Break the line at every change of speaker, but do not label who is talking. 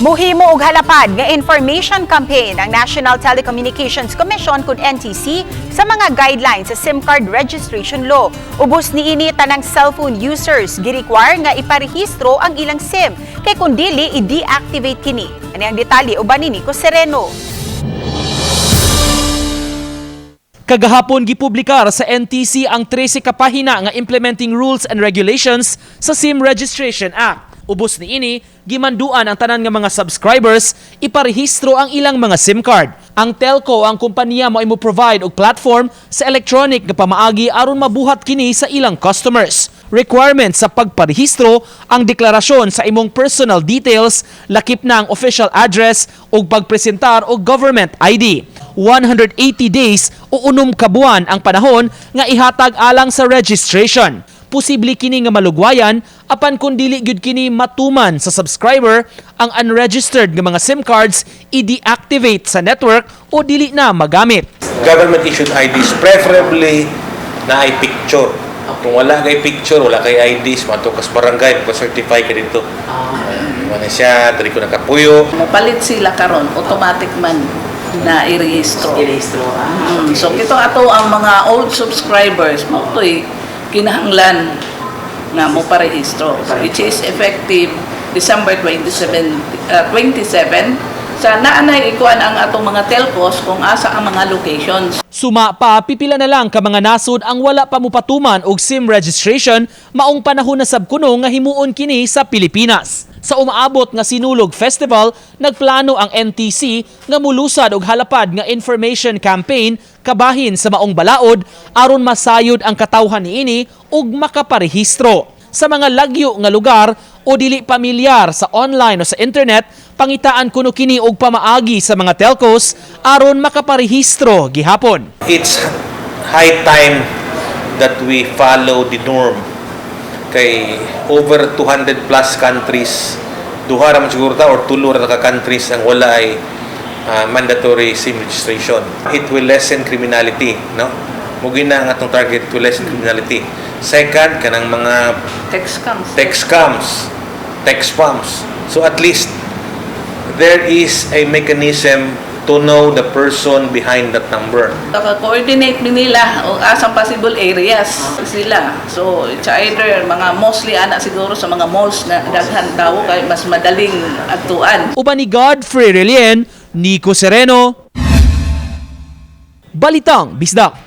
Muhimo og halapad nga information campaign ang National Telecommunications Commission kun NTC sa mga guidelines sa SIM card registration law. Ubos niini, tanang cellphone users gi-require nga iparehistro ang ilang SIM kay kun dili, i-deactivate kini. Ani ang detalye uban ni Nico Sereno.
Kagahapon, gipublikar sa NTC ang 13 ka pahina nga implementing rules and regulations sa SIM Registration Act. Ubos niini, gimanduan ang tanan nga mga subscribers iparehistro ang ilang mga SIM card. Ang telco, ang kumpanya, mo mo provide og platform sa electronic nga pamaagi aron mabuhat kini sa ilang customers. Requirement sa pagparehistro ang deklarasyon sa imong personal details, lakip na ang official address ug pagpresentar og government ID. 180 days o 6 ka buwan ang panahon nga ihatag alang sa registration. Posible kini nga malugwayan, apan kung dili gyud kini matuman sa subscriber, ang unregistered nga mga SIM cards i-deactivate sa network o dili na magamit.
Government issued IDs, preferably naay picture. Kung wala kay picture, wala kay IDs, maadto kas barangay, pa-certify ka didto. Ah, na siya, diri ko nakapuyo.
Mopalit sila karon, automatic man na irehistro.
Irehistro. Ah,
So kito ato ang mga old subscribers mao to'y kinahanglan nga mo parehistro, which is effective December 27, 27 sa naanay ikuan ang atong mga telcos kung asa ang mga locations.
Suma pa, pipila na lang ka mga nasod ang wala pa mupatuman og SIM registration, maong panahon na sab kuno nga himuon kini sa Pilipinas. Sa umaabot nga Sinulog Festival, nagplano ang NTC nga mulusad og halapad nga information campaign kabahin sa maong balaod aron masayod ang katawhan niini ug makaparehistro. Sa mga lagyo nga lugar o dili pamilyar sa online o sa internet, pangitaan kuno kini og pamaagi sa mga telcos aron makaparehistro gihapon.
It's high time that we follow the norm. Kay over 200 plus countries, duha ra man siguro ta or tulo ra ka countries ang wala ay mandatory SIM registration. It will lessen criminality, no? Mao na ang atong target, to lessen criminality. Second, kanang mga
Text scams.
Text scams, text spams. So at least there is a mechanism to know the person behind that number.
Naka-coordinate mi nila o asang possible areas sila. So it's either mga mostly ana siguro sa mga malls na daghan tawo kay mas madaling adtuan.
Uban ni Godfrey Relien, Nico Sereno, Balitang Bisdak.